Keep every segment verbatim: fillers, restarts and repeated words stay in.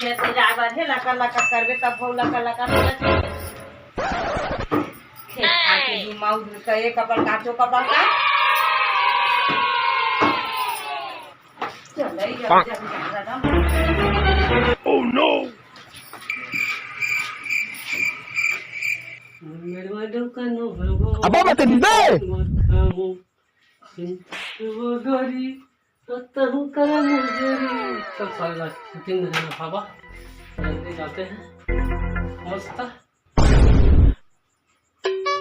खेत में जाए बर हे, लकर लकर करबे तब हो, लकर लकर हो जाथे। खेत खार के घुमाऊ का, एक कपड़ काटो, कपड़ काट। चल, ए, जा, जा, जा, जा, जा। Oh no! अबे, मैं तेरी बे! वो गोरी, तो तहु करा मुजरी। चल साले, आज shooting में जाना बाबा, जल्दी जाते हैं। मस्त। आज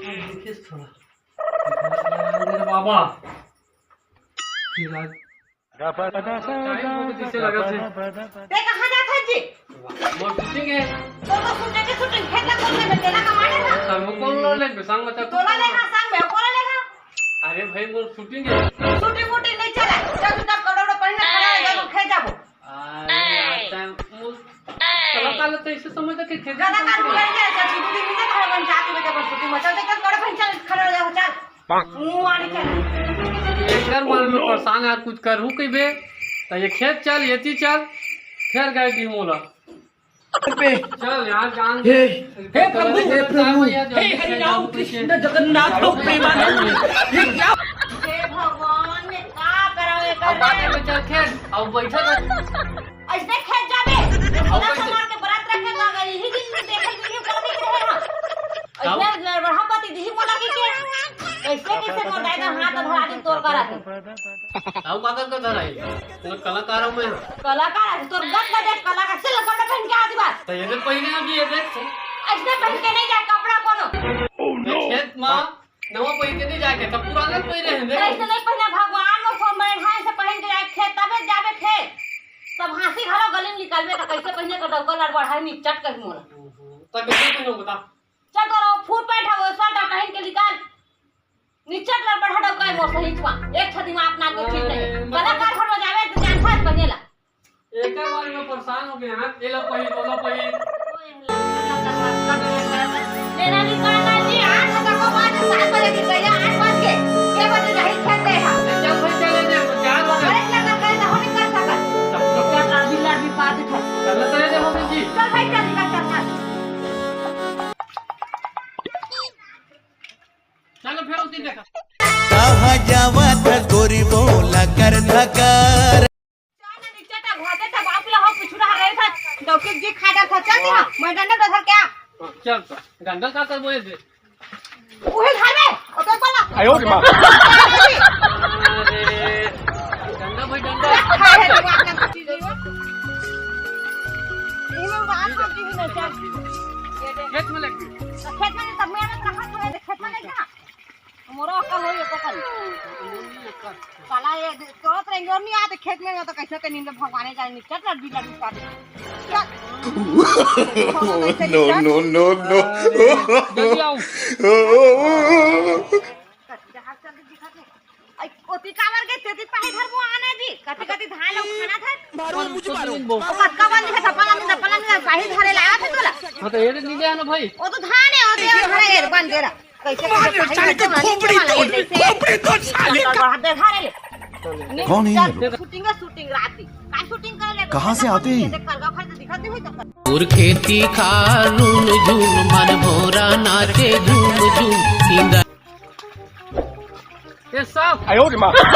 देखिए थोड़ा। मेरे बाबा। फिर आज time को किसे लगा थे? ते कहाँ जात हस जी? मोर shooting है। तो, तो shooting के shooting खेत ला कौन लेबे? तेला कमाने था। तब वो कौन लो लेबे? संग में तब तोला लेना, संग में कोला लेना। अरे भाई, मोर shooting है। Shooting वूटिंग नहीं चला। चल, तू तब कपड़ा वपड़ा पहन के खड़ा हो जा, हम खेत जाबो। अरे यार, time मोर कलाकार ला तो ऐसे समझ के खेत कलाकार जाबो। बोल रहे हैं, सर, दो दिन में तो हर मन चाहते बेटे पर shooting में। चल, चल, कपड़ा पहन, चल, खड़ा हो जा, चल। मुंह आने चल। एकर मन में परेशान यार, कुछ करहू कहिबे, त ये खेत चल, एती चल, फेर गए दी मोला। चल यार, जान दे। हे, हे प्रभु, हे प्रभु। हे हरि राम कृष्ण जगन्नाथ प्रेमानंद। ये क्या? हे भगवान, मैं का करव एकर अब बाटे रे? में चल खेत, अब बैठा रह। अइसने खेत जाबे। अब इतना बैठा। समार के बरात रखे तो अगर यही दिन में देखे के लिए बोल के रहे ना। अब अइसने लड़बड़हा पति दिही मोला की के? कैसे, कैसे मोर दाई का हाथ धरा दी तोर करा के? अब का कर धराई? मैं कलाकार हूँ मैं। कलाकार है, तोर गत का देख, कलाकार से लपड़ा पहन के आती बात। तो ये देख पहने अभी, ये देख। अइसने पहन के नहीं जाए कपड़ा कोनो। Oh no! खेत में नवा पहन के नहीं जाके, तब पुराना पहने हैं, देख। अइसने नहीं पहने, भगवान में फोन बने ढाई से पहन के जाए खेत, तबे जाबे खेत। सब हाँसी घलो गले में निकालबे, तो कैसे पहने का डौका लड़ बढ़ाई निचट कहीं मोला। तब कैसे पहनो बता? चल तोरा वो फूट पैंट है, वो शर्ट पहन के निकाल। निचट लड़ बढ़ा डौका है मोर सही छुआ। एक छो दिमाग ना के ठीक नहीं। अरे, कलाकार घर में जावे तो जान फाड़ पहने ला। एकर बारे में परेशान हो गए हैं। ये लो पहिर, वो लो पहिर। लेना भी करना जी, आठ बजे को बाद सात बजे की गई, आठ बज के। के बजे नहीं खेलते हैं। चल भाई, चले जाए, तो चार बजे। अरे, लगा गए तो हम ही कर सकत। तब तो क्या लाभी लाभी बात है। चल, चले जाए, मम्मी जी। चल भाई, चल, निकल, चल, चल। चलो, फिर उस दिन देखा। कहाँ जावत हस गोरी बोला कर धकर। चल ना, नीचे टा घोटे टा बाप ला हो पिछुड़ा रहे था, डौकी जी खा जात था, चल दिया, मैं डंडा डोधर क्या? चल, डंडा का कर बोले दे। उहे घर में, ओ तो बोला। आयो रे माँ। अरे, डंडा भाई, डंडा। खाए है, दिमाग ना कुछ चीज हो। इन्हें बात करती ही नहीं, चल। खेत में लग गई। तो खेत में तब मेहनत रखा, तो खेत में लग गया। मोरो अक्कल होई, ओकर कन। साला ये तोरत रहे, और नहीं आते खेत में, तो कैसे के नींद भगवाने जाने, निचट लड्डी लड्डी पाते। चल। No, no, no, no। जल्दी आओ। जहाज चल के दिखा दे। आई, ओती कावर के तेती पाही भर वो आना जी। कति कति धान लोग खाना था। मारो, मुझे मारो। ओ कतका बन दिखा, पलंग में, पलंग में पाही धरे लाया था तोला। हाँ, तो ये नीचे आना भाई। वो तो धान है, वो तो धान है, बन दे रहा। कैसे, कैसे साले के खोपड़ी तोड़, खोपड़ी तोड़ साले का। बढ़ा दे, धारे ले। कौन है ये लोग? Shooting है, shooting रात की। काय shooting कर ले? कहाँ से आते हैं? ऐसे करगा खाई तो दिखाते हुए तो कर। और खेती खालून झूम मन भोरा नाचे झूम झूम सींदा। ये सब। आयो रे माँ। डंडा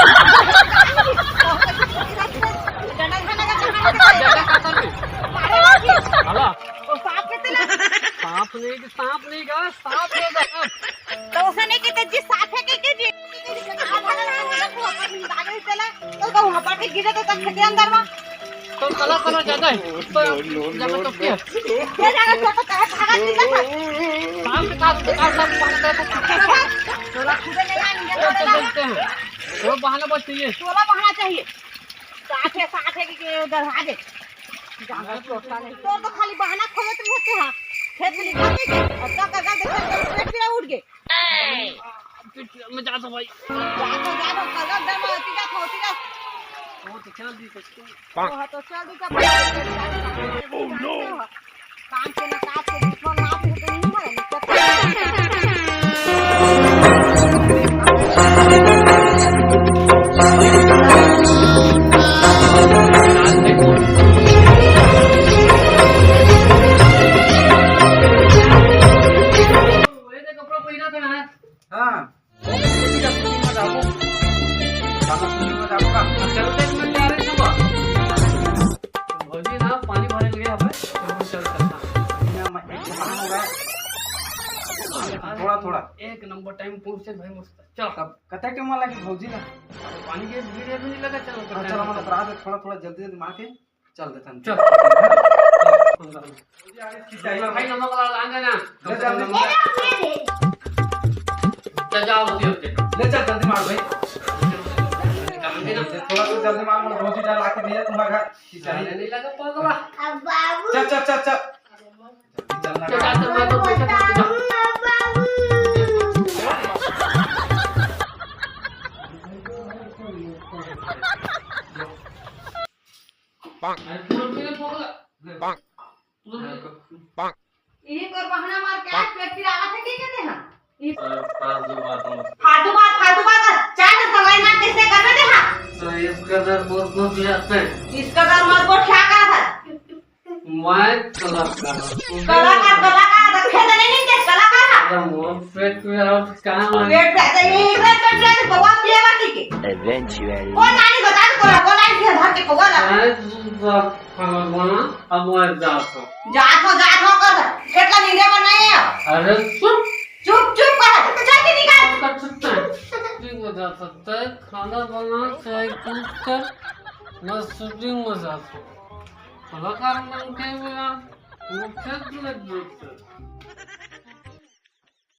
खाने का चक्कर में। डंडा का कर ले। मारे लगी। हला। वो सांप के तेला। सांप नहीं, सांप नहीं गा, सांप है गा। तो उसे नहीं कहते जी, साफ है कि, कि जी? तो कहूँ, हपट के गिरे तो तब खेते अंदर में। तो कला करो ज्यादा है। तो ज्यादा तो क्या? ये ज्यादा तो, तो कहे भागत नहीं जाता। काम के काम, काम सब बहाना करता। तोला खुदे नहीं आएंगे, चल, चल, चलते हैं। वो बहाना बस चाहिए। तोला बहाना चाहिए। साफ है, साफ है कि, कि उधर आ दे। ज्यादा तो, तो खाली बहाना खोजत रहते हैं। खेत में निकल के, और क्या कर रहा है, देखो, पेट पीरा उठ गए। मैं जाता हूँ भाई। जाता, जाता, कलर दम होती जाता, होती जाता। वो तो चल दी कुछ। वो तो चल दी का। Oh no। काम के ना काज के दुश्मन ना भी होते नहीं है। अबे, चल, चल, चल। बिना म-, एक जमाना हो रहा है। थोड़ा, थोड़ा। एक नंबर टाइम पहुंचे भाई, मस्त। चल। तब कते टाइम लगे भौजी ला? पानी के भीड़ भी नहीं लगा, चलो, हाँ, चलो, मतलब, रात में थोड़ा, थोड़ा जल्दी, जल्दी मार के चल देता हूँ। चल। भौजी, आ गई खिंचाई। भाई, नमक वाला लांगे ना। ले, जल्दी। चल, जाओ, होती, होती। ले, चल, जल्दी मार भाई। काम भी ना। थोड़ा सा जल्दी मार, मतलब, भौजी डाल आके दिया तुम्हारा घर। खिंचाई। अरे, नहीं लगा पगला। अब बाबू। चल, चल, चल, चल। जल्दी चलना। चल, चल, चल, मैं तो पैसा दे दूंगा। बाबू। अरे, तू लोग भी नहीं पगला। तू लोग भी इही तोर बहाना मार के आज पेट पिरावत हे, के कहते हैं? इस फालतू बात मत कर। फालतू बात, फालतू बात, चाय में सलाई ना कैसे करबे दे, हाँ? तो इसका दर बहुत बहुत ही आता है। इसका दर मत बोल, क्या कहा था? मैं कलाकार हूँ। कलाकार, कलाकार, रखे तो नहीं, नहीं, कलाकार है। अरे, वो पेट पिरावत कहाँ लगे? पेट पे, तो ये पेट पे, पेट पे, बवाल पिए बाकी के। Eventually। कौन नानी बता दे तोरा, कौन नानी के धर के कौआ लगा? मैं तो खाना बना, अब मैं जाता हूँ। जात हो, जात हो कर, खेत ला नींदे बर नहीं है। अरे चुप। चुप, चुप कर, चल के निकल। कर सकते हैं। शूटिंग में जा सकते हैं, खाना बना, चाहे कुछ कर, मैं शूटिंग में जाता हूँ। कलाकार बन के भी यार, वो खेत में घुस गए।